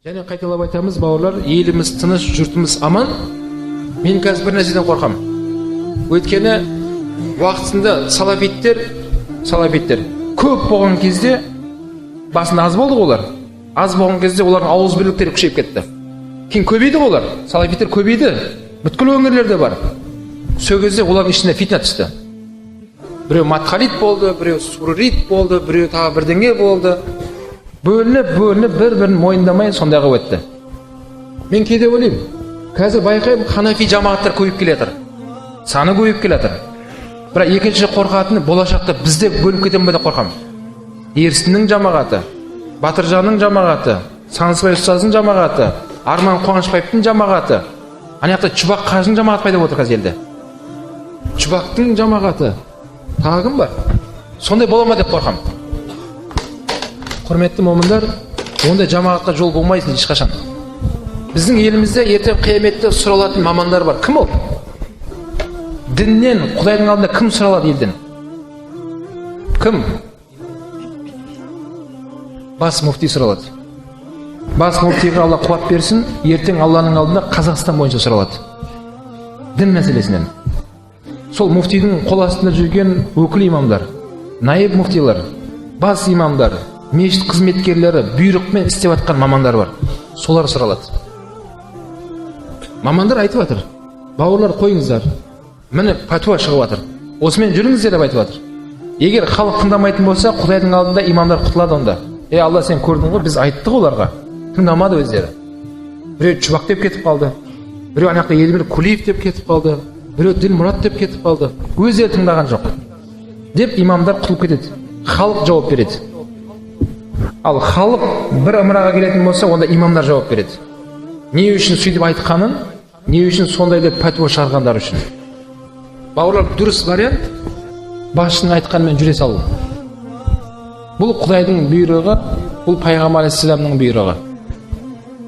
Және қайталап айтамыз, бауырлар, еліміз тыныш, жұртымыз аман. Мен қазір бір нәрседен қорқамын. Өйткені уақытысында салафиттер көп болған кезде, басында аз болды ғой олар. Аз болған кезде олардың ауызбірліктері күшейіп кетті. Кейін көбейді ғой олар. Салафиттер көбейді. Бүткіл өңірлерде бар. Сол кезде олардың ішіне фитна түсті. Біреу матхалит болды, біреу сурурит болды, біреу тағы бірдеңе болды. Бөлініп, бір-бірін мойындамай сондайға өтті. Мен кейде ойлаймын, қазір байқаймын, ханафи жамағаттар көбейіп келе жатыр. Саны көбейіп келе жатыр. Бірақ екінші қорқатыны, болашақта бізде бөлініп кетемін бе деп қорқамын. Ерсіннің жамағаты, Батыржанның жамағаты, Сансызбай ұстаздың жамағаты, Арман Қуанышбаевтың жамағаты, ана жақта Чубақ қажының жамағаты пайда болып отыр қазір елде. Чубақтың жамағаты, тағы кім бар? Сондай бола ма деп қорқамын. Құрметті момындар, ондай жамағатқа жол болмайсың ешқашан. Біздің елімізде ертең қияметте сұралатын мамандар бар. Кім ол? Діннен, Құдайдың алдында кім сұралады елден? Кім? Бас муфти сұралады. Бас муфтиға Алла қуат берсін, ертең Алланың алдында Қазақстан бойынша сұралады. Дін мәселесінен. Сол муфтидің қол астында жүрген өкіл имамдар, наиб муфтилар, бас имамдар, мешіт қызметкерлері, бұйрықпен істеп жатқан мамандар бар. Солар сұралады. Мамандар айтып жатыр: бауырлар, қойыңыздар, міне пәтуа шығып жатыр, осымен жүріңіздер деп айтып жатыр. Егер халық тыңдамайтын болса, Құдайдың алдында имамдар құтылады онда. Ей Алла, сен көрдің ғой, біз айттық оларға, тыңдамады өздері. Біреу Чубақ деп кетіп қалды, біреу ана жақта Елмир Кулиев деп кетіп қалды, біреу Ділмұрат деп кетіп қалды, өздері тыңдаған жоқ деп имамдар құтылып кетеді. Халық жауап береді. Ал халық бір ымыраға келетін болса, онда имамдар жауап береді. Не үшін сөйтіп айтқанын, не үшін сондай деп пәтуа шығарғандары үшін. Бауырлар, дұрыс вариант басшының айтқанымен жүре салу. Бұл Құдайдың бұйрығы, бұл Пайғамбар алейхиссаламның бұйрығы.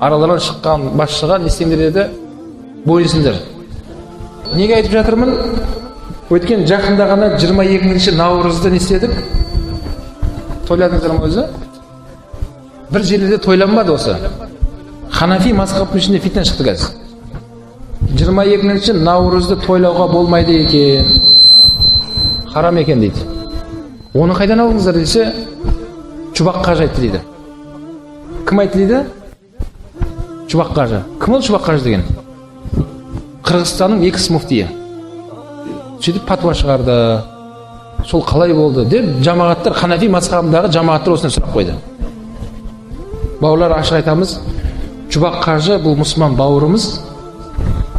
Араларынан шыққан басшыға не істеңдер деді? Бойынсыңдар. Неге айтып жатырмын? Өткен жақында ғана 22 наурызды не істедік? Тойладыңыздар ма өзі? Бір жерлерде тойланбады осы. Ханафи мазхабының ішінде фитна шықты қазір. 22 наурызды тойлауға болмайды екен, харам екен дейді. Оны қайдан алдыңыздар десе, Чубақ қажы айтты дейді. Кім айтты дейді? Чубақ қажы. Кім ол Чубақ қажы деген? Қырғызстанның экс муфтиі. Сөйтіп патуа шығарды. Сол қалай болды деп жамағаттар, ханафи мазхабындағы жамағаттар осындай сұрақ қойды. Бауырлар, ашық айтамыз, Чубақ қажы бұл мұсылман бауырымыз,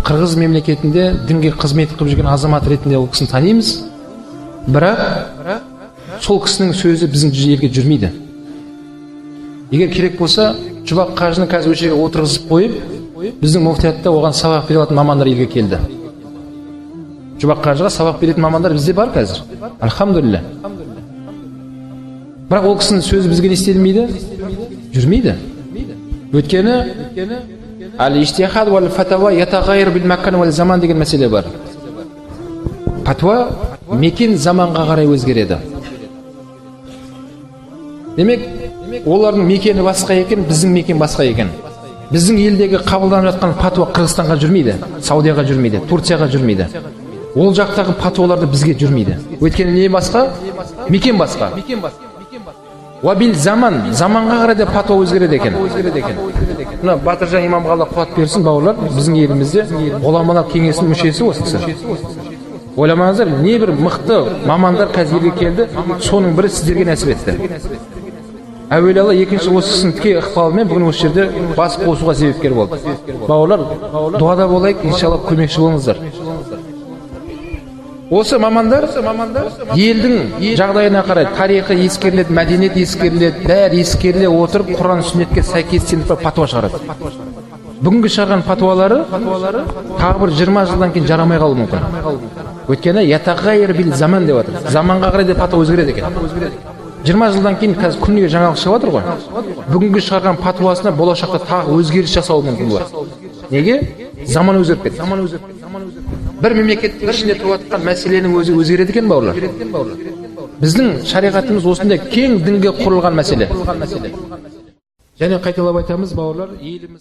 Қырғыз мемлекетінде дінге қызмет қылып жүрген азамат ретінде ол кісіні танимыз. Бірақ сол кісінің сөзі біздің елге жүрмейді. Егер керек болса, Чубақ қажыны қазір осы жерге отырғызып қойып, біздің муфтиятта оған сабақ бере алатын мамандар елге келді. Чубақ қажыға сабақ беретін мамандар бізде бар қазір. Альхамдулилля. Бірақ ол кісінің сөзі бізге не істелмейді? Жүрмейді. Өйткені әл-ижтихад уәл фатауа ятағайр бил макан уәл заман деген мәселе бар. Патуа мекен заманға қарай өзгереді. Демек, олардың мекені басқа екен, біздің мекен басқа екен. Біздің елдегі қабылданып жатқан патуа Қырғызстанға жүрмейді, Саудияға жүрмейді, Турцияға жүрмейді. Ол жақтағы патуалар да бізге жүрмейді. Өйткені не басқа? Мекен басқа. Уабил заман, заманға қарай да патуа өзгереді екен. Мына Батыржан имамға Алла қуат берсін, бауырлар, біздің елімізде ғұламалар кеңесінің мүшесі осы кісі. Ойламаңыздар, не бір мықты мамандар қазір елге келді, соның бірі сіздерге нәсіп етті. Әуелі Алла, екінші осы кісінің тікелей ықпалымен бүгін осы жерде бас қосуға себепкер болды. Бауырлар, дұғада болайық, иншалла, көмекші болыңыздар. Осы мамандар елдің жағдайына қарай тарихы ескеріледі, мәдениет ескеріледі, бәрі ескеріле отырып, Құран сүннетке сәйкестендіріп патуа шығарады. Бүгінгі шығарған патуалары тағы бір 20 жылдан кейін жарамай қалуы мүмкін. Өйткені ятағайр бил заман деп жатыр. Заманға қарай да патуа өзгереді екен. 20 жылдан кейін қазір күніге жаңалық шығып жатыр ғой. Бүгінгі шығарған патуасына болашақта тағы өзгеріс жасауы мүмкін бұлар. Неге? Заман өзгеріп кетті. Бір мемлекеттің ішінде тұрып жатқан мәселенің өзі өзгереді екен, бауырлар. Біздің шариғатымыз осындай кең дінге құрылған мәселе. Және қайталап айтамыз, бауырлар, еліміз